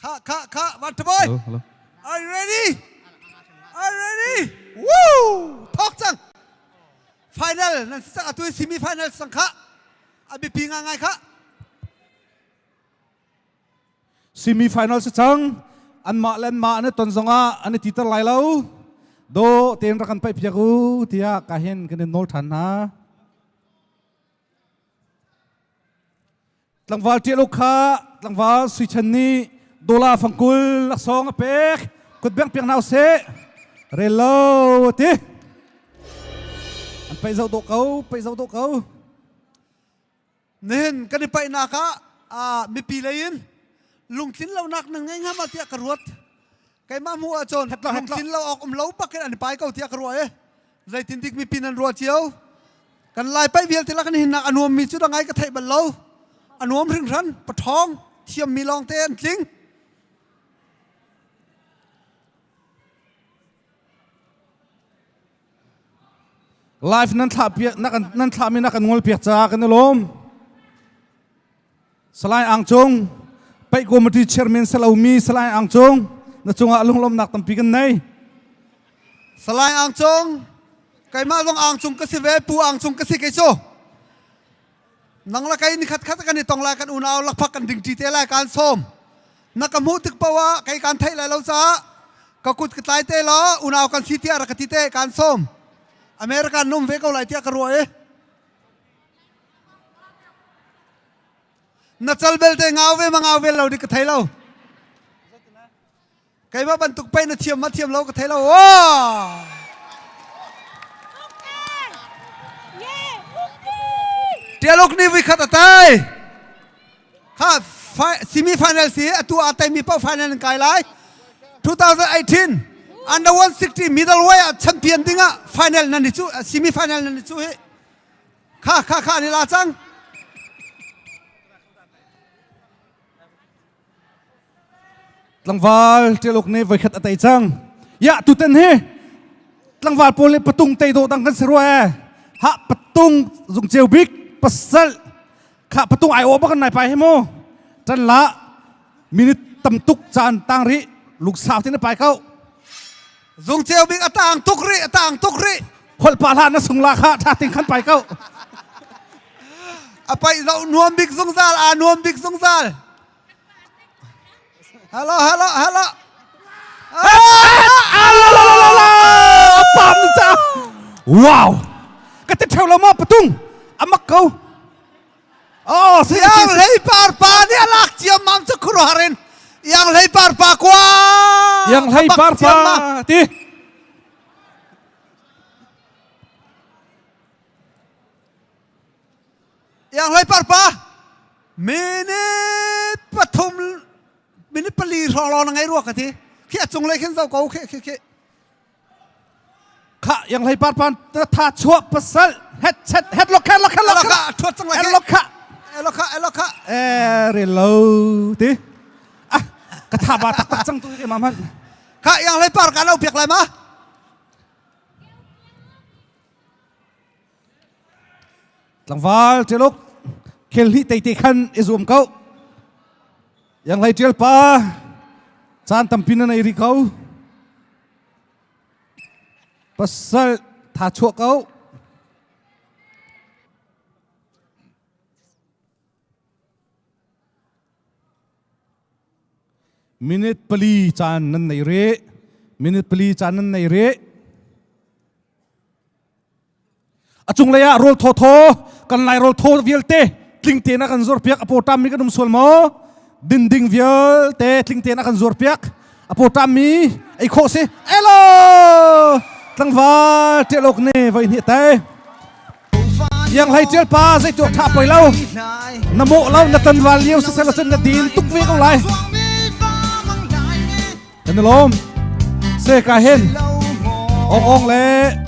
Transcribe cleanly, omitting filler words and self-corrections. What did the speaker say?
Kha kha kha Van Boy. Hello, hello. Are you ready? Are you ready? Woo! Thok cang. Final nan si cang atu semi final sang kha. A biapi ngai ngai kha. Semi final si cang. Anmah le anmah an i ton zongah an i titer lai lo. Do tein rak kan paih piak u tiah ka hin kan in nawl ṭhan hna. Tlangval ṭial uk kha tlangval Sui Chan nih dollar fangkul laksawng a pek. Kutbeng piak hna usih. Rel lo a ti. An paih zoh dawh ko, paih zoh dawh ko. Nihin kan i paihnak ah mipi lei in lungtlin lonak nan ngei hnga ma tiah ka ruat. Keimah hmuh ahcun lungtlin lo awk um lo bak in an i pai ko tiah ka ruah i zeitintik mipi nan ruah cio. Kan lai paih vialte lak in hinnak a nuammi cu da ngai ka theih bal lo. A nuam hringhran, paṭhawng, thiammi lawngte an tling. Live nan thlah piak na kan nan thlahmi na kan ngol piak caah kan i lawm. Salai Ang Cung, Paih Committee Chairman Salomi Salai Ang Cung, na cungah lunglawmnak tampi kan nei. Salai Ang Cung, keimah zong Ang Cung ka si ve, Pu Ang Cung ka si kei cu. Nang la kei ni khat khat kan i tong lai kan unau lakphak kan ding ṭi te lai kaan sawm. Na ka hmuh tik paoh ah kei kaan theih lai lo caah ka kut ka tlai te law unau kan si tiah rak ka ti te kaan sawm. America num ve ko lai tiah ka ruah i. Na cal belte ngau ve ma ngau ve lo dik ka thei lo. Keimah bantuk pei na thiam ma thiam lo ka thei lo. Oh! Tialuk ni vui khat a tai. Kha semi final si atu a tai mi pau final in kai lai. 2018 under 160 middleweight champion ding ah final nan ni cu semi final nan ni cu hi. Kha kha kha ni la cang. Tlangval ṭialuk nih voikhat a tei cang. Ya tutan hi tlangval pawl nih patung tei dawh dang kan si rua e. Ha patung zung ceu bik pasal kha patung ai aw bak nai pai hi mu. Ṭan la minute tam tuk caan tang rih lungsau tin pai ko. Zung ceu bik a tang tuk rih a tang tuk rih. Holh pa hlah na sung la kha ṭha ting khan pai ko. A paih zoh nuam bik zungzal aa nuam bik zungzal. Hello, hello, hello. Pam ni cha. Wow. Ka te theu lo ma patung. Amak ko. Oh, si Yang hlei par pa nih a lak ciam mam cu khuaruahar in. Yang hlei par pa kwa. Yang hlei par pa ti. Yang hlei par pa. Minute pathum minute pali hrawng lawng na ngei rua ka ti. Khi a cung lei khin zo ko khi khi khi. Kha yang hlei par pan tha chuah pasal het chet het lok kha lok kha lok kha thuat cang lai lok kha lok kha lok kha eh re lo ti ah ka tha ba tak tak cang tu ke ma man kha yang hlei par ka lo piak lai ma Tlangval ṭialuk khel hnih teite khan i zuam ko. Yang hlei ṭial pa caan tampi na nei rih ko. Pasal tha chuah ko. Minute pali caan nan nei rih. Minute pali caan nan nei rih. A cunglei ah rawl thawthaw kan lai rawl thaw vialte tling tein a kan zuarpiak a pawṭam mi kan um sual maw din ding vialte tling tein a kan zuarpiak a pawṭam mi ei khawh si elo tlangval ṭial awk ne voi hnih tai yang hlei ṭial pa zei tuak ṭha poi lo na mawh lo na tanval lio siseh cun na din tuk ve ko lai kan lawm se ka hin ong ong le.